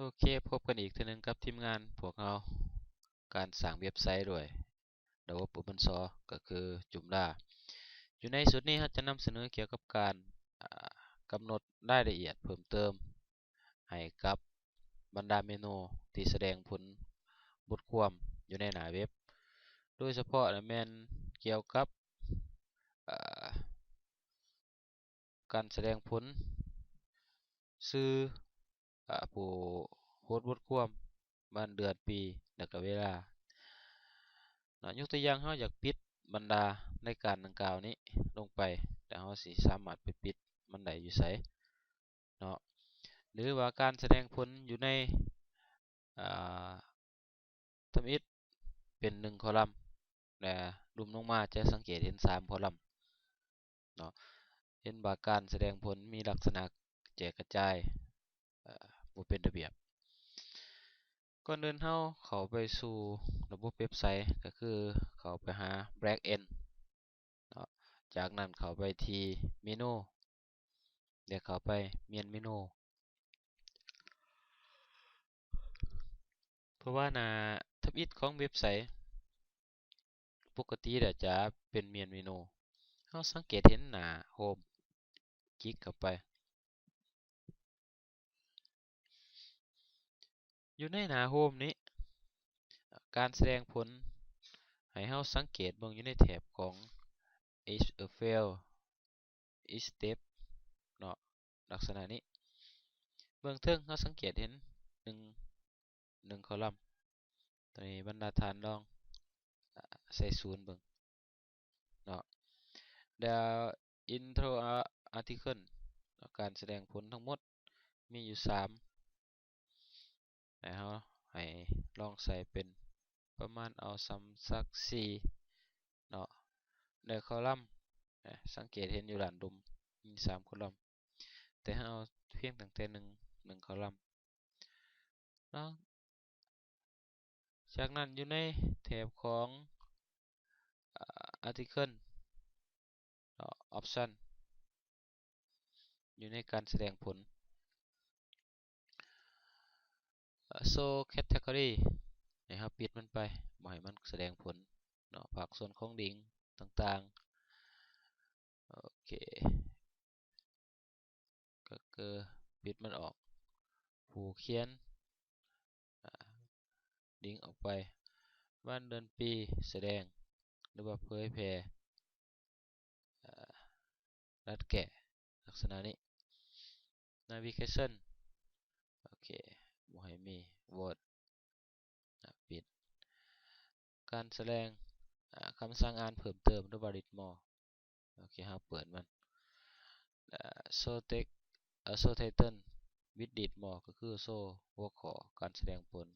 ໂອເຄ, ພົບກັນອີກເທື່ອໜຶ່ງກັບທີມງານພວກເຮົາ, ການສ້າງເວັບໄຊດ້ວຍລະບົບ Open Source ກໍຄື Joomla. ຢູ່ໃນຊຸດນີ້ເຮົາຈະນຳສະເໜີກ່ຽວກັບການ ອາ ກຳນົດລາຍລະອຽດເພີ່ມເຕີມໃຫ້ກັບບັນດາເມນູທີ່ສະແດງຜົນບົດຄວາມຢູ່ໃນໜ້າເວັບ, ໂດຍສະເພາະແມ່ນກ່ຽວກັບ ອາ ການສະແດງຜົນຊື່ ອາ ຜູ້ໂຮສບົດຄວາມ, ວັນເດືອນປີ ແລະກະເວລາເນາະ. ຍົກຕົວຢ່າງ, ເຮົາຢາກປິດບັນດາລາຍການດັ່ງກ່າວນີ້ລົງໄປ, ແຕ່ເຮົາຊິສາມາດໄປປິດມັນໄດ້ຢູ່ໃສເນາະ? ຫຼືວ່າການສະແດງຜົນຢູ່ໃນ ອາ ທຳອິດເປັນໜຶ່ງຄໍລັມ ແລະ ລຸ່ມລົງມາຈະສັງເກດເຫັນສາມຄໍລັມເນາະ. ເຫັນວ່າການສະແດງຜົນມີລັກສະນະກະແຈກກະຈາຍ ເອີ ບໍ່ເປັນລະບຽບ. ກ່ອນອື່ນເຮົາເຂົ້າໄປສູ່ລະບົບເວັບໄຊ ກໍຄືເຂົ້າໄປຫາ Backend ເນາະ, ຈາກນັ້ນເຂົ້າໄປທີ່ເມນູ ແລະ ເຂົ້າໄປ Main Menu. ເພາະວ່າໜ້າທຳອິດຂອງເວັບໄຊປົກກະຕິແລ້ວຈະເປັນ Main Menu. ເຮົາສັງເກດເຫັນໜ້າ Home, ຄລິກເຂົ້າໄປ. ຢູ່ໃນໜ້າ Home ນີ້ ການສະແດງຜົນ ໃຫ້ເຮົາສັງເກດເບິ່ງຢູ່ໃນແຖບຂອງ H F L Each Step ເນາະ, ລັກສະນະນີ້. ເບື້ອງເທິງເຮົາສັງເກດເຫັນໜຶ່ງ ໜຶ່ງຄໍລັມ, ໂຕນີ້ບັນດາທ່ານລອງ ອາ ໃສ່ສູນເບິ່ງເນາະ. ແລ້ວ Intro Article ເນາະ, ການສະແດງຜົນທັງໝົດມີຢູ່ສາມ ໃຫ້ເຮົາ ໃຫ້ລອງໃສ່ເປັນປະມານເອົາສ່ຳສັກສີ່ເນາະ. ແລະ ຄໍລັມ ສັງເກດເຫັນຢູ່ດ້ານລຸ່ມມີສາມຄໍລັມ, ແຕ່ເຮົາເອົາພຽງຕັ້ງແຕ່ໜຶ່ງ ໜຶ່ງຄໍລັມເນາະ. ຈາກນັ້ນຢູ່ໃນແຖບຂອງ ອາ Article ເນາະ, Option ຢູ່ໃນການສະແດງຜົນ Show Category ໃຫ້ເຮົາປິດມັນໄປ, ບໍ່ໃຫ້ມັນສະແດງຜົນເນາະ, ພາກສ່ວນຂອງລິງຕ່າງໆ. ໂອເຄ, ກໍຄືປິດມັນອອກ. ຜູ້ຂຽນ ອາ ລິງອອກໄປ. ວັນເດືອນປີສະແດງ ຫຼືວ່າເຜີຍແຜ່ ອາ ລັດແກ້ ລັກສະນະນີ້. Navigation ໂອເຄ, ບໍ່ໃຫ້ມີ. Word ອາ ປິດ. ການສະແດງ ອາ ຄຳສັ່ງອ່ານເພີ່ມເຕີມ ຫຼືວ່າ Read More. ໂອເຄ, ເຮົາເປີດມັນ. ອາ Show Text ອາ Show Title with Read More ກໍຄືໂຊຫົວຂໍ້ການສະແດງຜົນ.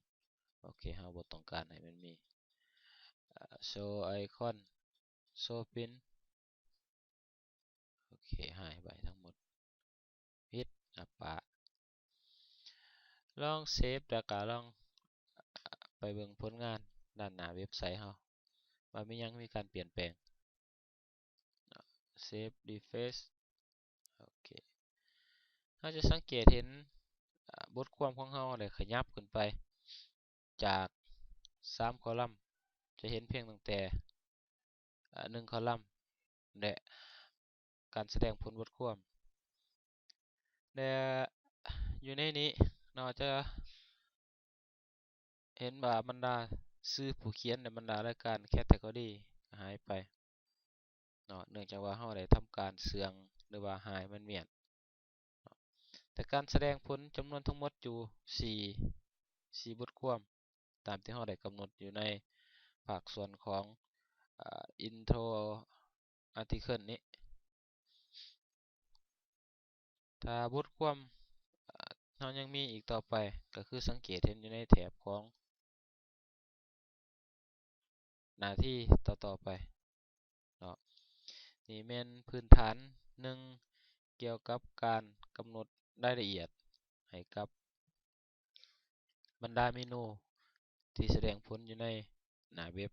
ໂອເຄ, ເຮົາບໍ່ຕ້ອງການໃຫ້ມັນມີ. ອາ Show Icon, Show Print. ໂອເຄ, ຫາຍໄປທັງໝົດ. ປິດ ອາ ປະ. ລອງເຊບ ແລ້ວກະລອງ ອາ ໄປເບິ່ງຜົນງານດ້ານໜ້າເວັບໄຊເຮົາ ວ່າມີຫຍັງມີການປ່ຽນແປງ. Save, refresh. ໂອເຄ, ເຮົາຈະສັງເກດເຫັນ ອາ ບົດຄວາມຂອງເຮົາໄດ້ຂະຫຍັບຂຶ້ນໄປຈາກສາມຄໍລັມ, ຈະເຫັນພຽງຕັ້ງແຕ່ ອາ ໜຶ່ງຄໍລັມ ແລະ ການສະແດງຜົນບົດຄວາມ. ແລະ ຢູ່ໃນນີ້ເນາະ ຈະເຫັນວ່າບັນດາຊື່ຜູ້ຂຽນ ແລະ ບັນດາລາຍການ category ຫາຍໄປເນາະ, ເນື່ອງຈາກວ່າເຮົາໄດ້ທຳການເຊື່ອງ ຫຼືວ່າຫາຍມັນມ້ຽນເນາະ. ແຕ່ການສະແດງຜົນຈຳນວນທັງໝົດຢູ່ສີ່ ສີ່ບົດຄວາມ ຕາມທີ່ເຮົາໄດ້ກຳນົດຢູ່ໃນພາກສ່ວນຂອງ ອາ intro article ນີ້. ຖ້າບົດຄວາມ ອາ ເຮົາຍັງມີອີກຕໍ່ໄປ ກໍຄືສັງເກດເຫັນຢູ່ໃນແຖບຂອງໜ້າທີ່ຕໍ່ໆໄປເນາະ. ນີ້ແມ່ນພື້ນຖານໜຶ່ງ ກ່ຽວກັບການກຳນົດລາຍລະອຽດໃຫ້ກັບບັນດາເມນູທີ່ສະແດງຜົນຢູ່ໃນໜ້າເວັບ